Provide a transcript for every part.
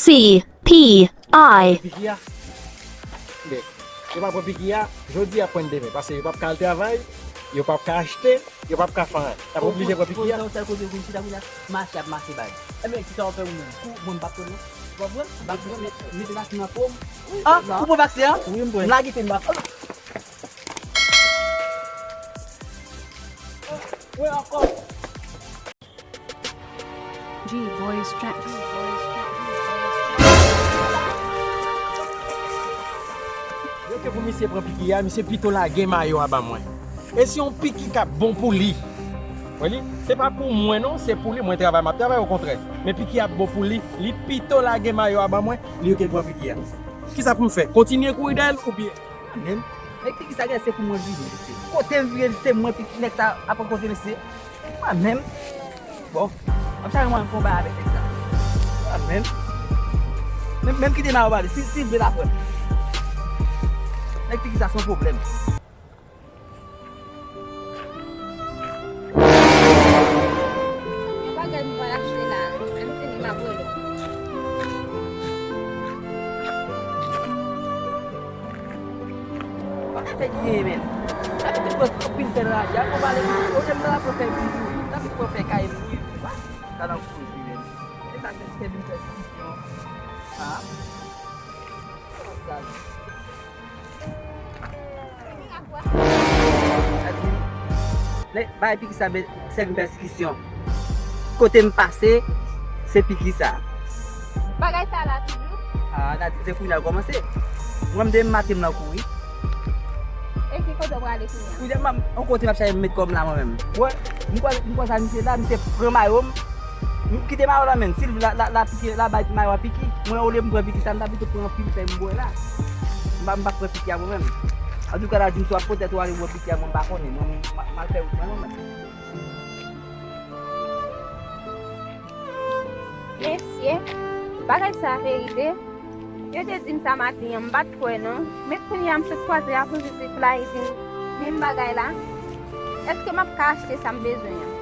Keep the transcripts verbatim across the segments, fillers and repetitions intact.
C P I. Piki a. Yo pa pran piki a, jodi a pran demen, paske yo p ap ka al travay, yo p ap ka achte, yo p ap ka fè anyen. Y ap oblije pran piki a. Yon sèl kote pou m chita kounye a, mache ap mache bay. Ebyen, kisa w ap fè ou menm? Kou mwen m p ap pran non. Ou p ap pran? M p ap pran, mete mache nan po m. Ah, ou pran vaksen an? Wi, m pran. M lage pye m pa pran. Wè ankò. G Boys Tracks. Yo ke pou misye pran piki a, misye pito lage mayo a ban mwen. E se yon piki k ap bon pou li. Wè li, se pa pou mwen non, se pou li, mwen travay, m ap travay okontrè. Men piki a ap bon pou li, li pito lage mayo a ban mwen, li yo ke pran piki a. Kisa pou m fè? Kontinye kouri dèyè l oubyen? Mwen menm, men piki sa gen se pou mwen vini mesye. Kote m vire se mwen piki nèg sa ap rankontre mesye. Mwen menm, bon, m ap chache mwen fè yon bagay avèk nèg sa. Mwen menm, menm, menm kite mayo pale, si, si l vle l ap pran. Nèg piki sa se yon pwoblèm. Yon bagay m pral achte la, ann fini m ap rele w. Bagay fè ki genyen menm. Sa vin pran anpil tèt raje. Al pran pale pou ou. Olye m ta pran fè vin pou ou. Sa vin pran fè kay pou ou. Sa nan koze menm. Se sa se vin fè diskisyon. Ha? Kòman sa? Sa di, lè bagay piki sa sèvi pèsekisyon. Kote m pase, se piki sa. Bagay sa la toujou? Ah, Nadine, se kounye a l kòmanse. Mwen m demen maten m nan kouri. E ki kote w prale kounye a? Kounye a m ap, yon kote m ap chache m met kò m la mwen menm. Wè, m kwè, m kwè sa misye la, misye pran mayo m. M kite mayo la men, si l vle la, la, la pike, la bay mayo a piki. Mwen olye m pran piki sa, m ta pito pran anpil fèy m bwè la. M pa, m pa pran piki a mwen menm. Antouka Nadine, si w ap poutèt ou ale bwè piki a, mwen m pa konnen. Mwen, mwen, m al fè wout mwen, mwen menm. Mesye, bagay sa verite. Yo te di m sa maten an, m pa t kwè non. Men kounye a m sot kwaze avèk yon ti fly, di m menm bagay la. Èske m ap ka achte sa m bezwen an?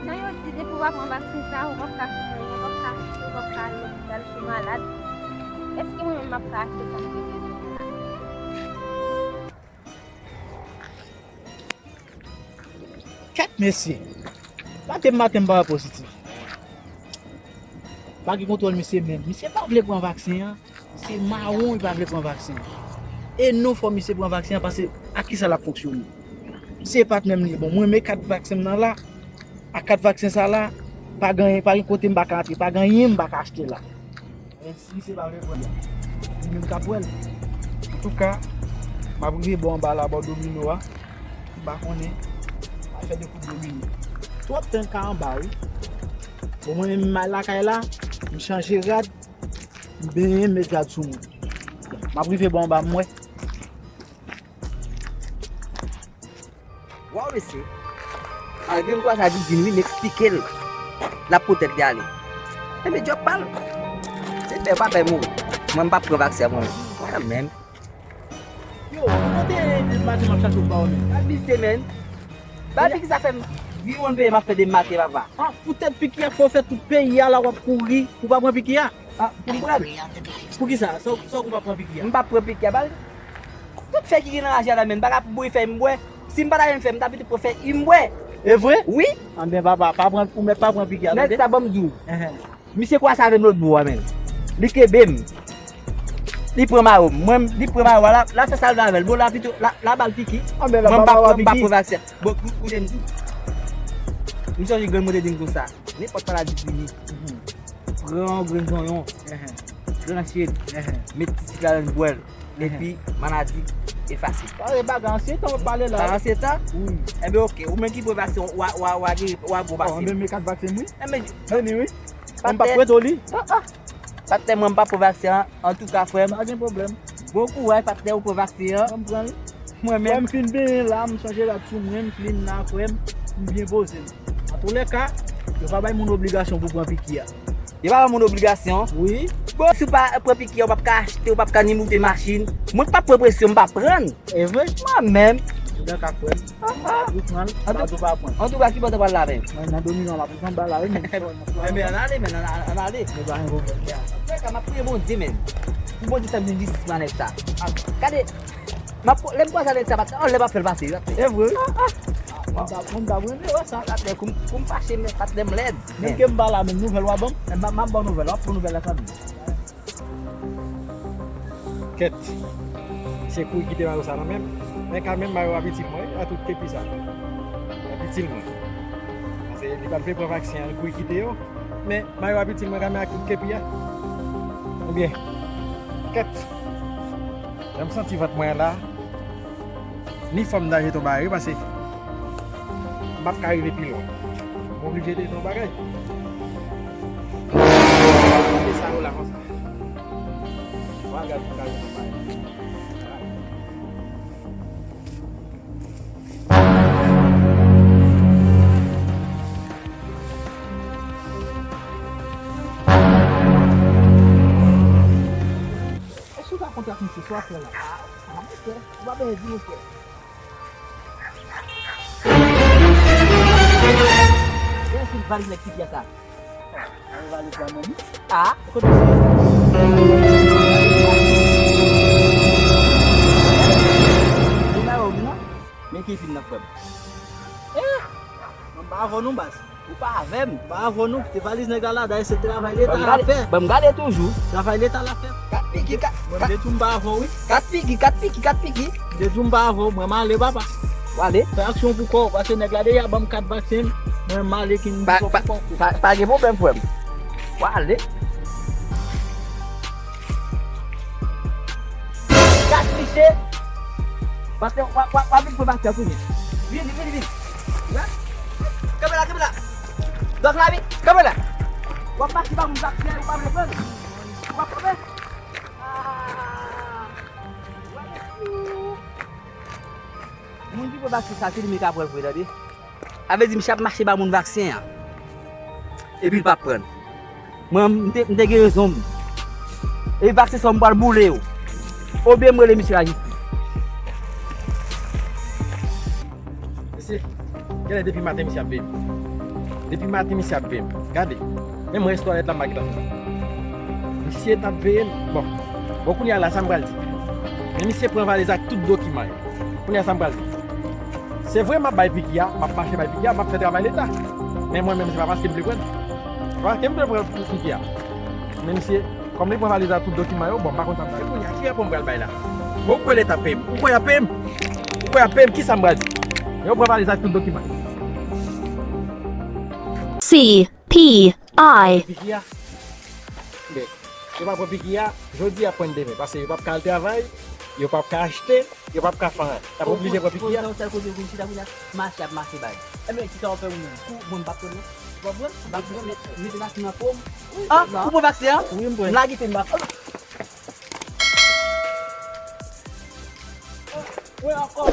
Jan yo di depi w pa pran vaksen sa, ou p ap ka fè anyen, ou p ap ka achte, ou p ap ka al lopital si w malad. Èske mwen menm m ap ka achte sa m te bezwen an la? Kèt mesye! Maten maten m pa wè pozitif. Pa gen kontwòl misye menm. Misye pa vle pran vaksen an. Se mawon li pa vle pran vaksen an. E non fò misye pran vaksen an paske ak kisa l ap fonksyone? Se patnè m li ye. Bon, mwen men kat vaksen m nan la. Ak kat vaksen sa la, pa gen anyen, pa gen kote m pa ka antre, pa gen anyen m pa ka achte la. Men si misye pa vle pran li, li menm k ap pran l. Antouka, m ap rive bò anba la, bò domino a. M pa konnen, m ap fè de kout domino. Twòp tan ka anba, wi. Bon, mwen menm, m al lakay la, m chanje rad, m benyen, m met rad sou mwen. M ap rive bò anba, m wè. Waw mesye, malgre m kwaze ak Didine wi, m eksplike l l ap poutèt li ale. Enben djòb pa l. Se fè pa fè m ou. Mwen m p ap pran vaksen an mwen menm. Kanmenm. Yo, ou kote maten m ap chache w pa w menm? Gad misye menm. Ba piki sa fè m viwonn peye m ap fè de maten papa. Ah, poutèt piki a fè w fè tout peyi a la w ap kouri pou w pa pran piki a? Ah, pou m pran l? Poukisa? Sa w pou pa pran piki a? M p ap pran piki a, ba l. Tout fèy ki gen nan raje a la menm, m pa ka bwè fèy m bwè. Si m pa ta renmen fèy, m ta pito pran fèy m bwè. E vre? Wi. Anben papa, pa pran, ou mèt pa pran piki a tande. Nèg sa ban m di w. Enhen. Misye kwaze avè m lòtbò a menm. Li kenbe m. Li pran mayo m. Mwen, li pran mayo a la, l ap fè sa l vle avè l. Bon, l ap pito, l ap ba l piki. Anben l ap ba mayo a piki. Mwen m pa pran vaksen. Bon, kou, koute m di w. M sonje grann mwen te di m konsa. Nenpòt maladi vini. Pran yon grenn zonyon, tranche l, met ti sik ladann bwè l, epi maladi efase. Pale bagay ansyen tan w ap pale la. Bagay ansyen tan? Wi. Enben oke, ou menm ki pran vaksen, w a, w a, w a gen, w a bon vaksen. Enben men kat vaksen m wi. Enben vini wi. Mwen m p ap prete w li. Patnè mwen m p ap pran vaksen an, antouka frè m. Pa gen pwoblèm. Bon kouraj patnè ou pran vaksen an. Mwen m pran l. Mwen menm. Frè m fin benyen la, m chanje rad sou mwen, m klin la frè m, m byen poze m. Antoulèka, yo pa bay moun obligasyon pou pran piki a. Yo pa bay moun obligasyon? Wi. Bon, si w pa pran piki a, w p ap ka achte, w p ap ka ni moute machin. Mwen k p ap pran presyon, m p ap pran l. E vre? Mwen menm. Nan ka frè m. Ou pran l, m pa tou pa pran. Antouka, ki bò w pral la menm? Mwen nan domino, m ap pran bal la, wi, men. Enben, ann ale, men, ann, ann, ann ale. Men pa gen pwoblèm. Antouka, m ap priye Bondye, men. Pou Bondye fè m jwenn jistis nan nèg sa. Gade, m ap, lè m kwaze nèg sa, pa t, oh, lè m ap fè l pase, wi. E vre, wi. Mwen ta, mwen ta renmen wè sa. Patnè, kou m, kou m fache, men, patnè m lèd. Menm ke m pa la, menm nouvèl w ap ban m? M ap, m ap ba w nouvèl, w ap pran nouvèl la, fanmi. Kèt. Se kou ki te mayo sa nan men m. Men kanmenm, mayo ap itil mwen, wi, ak tout kepi sa. Ap itil mwen. Paske li pa t vle pran vaksen an, kou ki te yo. Men mayo ap itil mwen kanmenm ak tout kepi a. Ebyen, kèt. Jan m santi vant mwen an la, ni fò m ta jete yon bagay, wi, paske m p ap ka rive pi lwen. M oblije jete yon bagay. Mete sa yo la konsa. Mwen gade pou m ka jete yon bagay. Èske w ka kontak misye? Sa w ap fè la? A, a, monchè, ou pa bezwen di, monchè. Gade si valiz nèg ki pyès la. A, valiz la menm. A, kote misye? Li nan yo, non? Men ki fin nan frè m. Eh, mwen pa avè w non, baz. Ou pa avè m. Pa avè w non, kite valiz nèg la la, dayè se travay Leta l ap fè. Ban m gade toujou. Travay Leta l ap fè. Kat figi, kat, mwen m te di w m pa avè w, wi. Kat figi, kat figi, kat figi. M te di w m pa avè w, mwen m ale, papa. W ale? Fè aksyon pou kò w, paske nèg la deja ban m kat vaksen, mwen m ale ki m di w pou kò w. Pa, pa gen pwoblèm, frè m. W ale. Kat fiche. Paske w ap, w ap, w ap vin pran vaksen kounye a. Vin, vin, vin. Kanpe la, kanpe la. Dòk la, vin. Kanpe la. W ap mache ba moun vaksen, ou pa vle pran l. Ou pa pran l. Ah. Moun ki pran vaksen sa, se li menm k ap pran l vre, tande. Sa vle di misye ap mache ba moun vaksen an. Epi l p ap pran l. Mwen, m te, m te gen rezon m. E vaksen sa yo, m pral boule yo. Oubyen m rele misye lajistis. Mesye, genlè depi maten misye ap veye m. Depi maten misye ap veye m. Gade, menm rès twalèt la m pa gentan fè sa. Misye t ap veye m. Bon, bon kounye a la sa m pral di. Men misye pran valiz ak tout dokiman yo. Kounye a sa m pral di. Se vre m ap bay piki a, m ap mache bay piki a, m ap fè travay Leta. Men mwen menm se pa paske m vle pran l. Se pa paske m vle pran piki a. Men misye, kòm li pran valiz la tout dokiman yo, bon, m pa konn sa m pral fè. Kounye a, ki repons m pral bay la? Bon, ou kwè Leta ap peye m? Ou kwè y ap peye m? Ou kwè y ap peye m? Kisa m pral di? Yo pran valiz la tout dokiman yo. C P I. Piki a. Men, yo pa pran piki a, jodi a pran demen, paske yo p ap ka al travay, yo p ap ka achte, yo p ap ka fè anyen. Y ap oblije pran piki a. Poze yon sèl kote pou m chita kounye a, mache ap mache bay. Enben, kisa w ap fè ou menm? Kou, bon, m p ap pran non. Ou p ap pran? M p ap pran, men, mete vaksen nan po m. Ah, ou pran vaksen an? Wi, m pran. M lage fè m vaksen. Wi, ankò.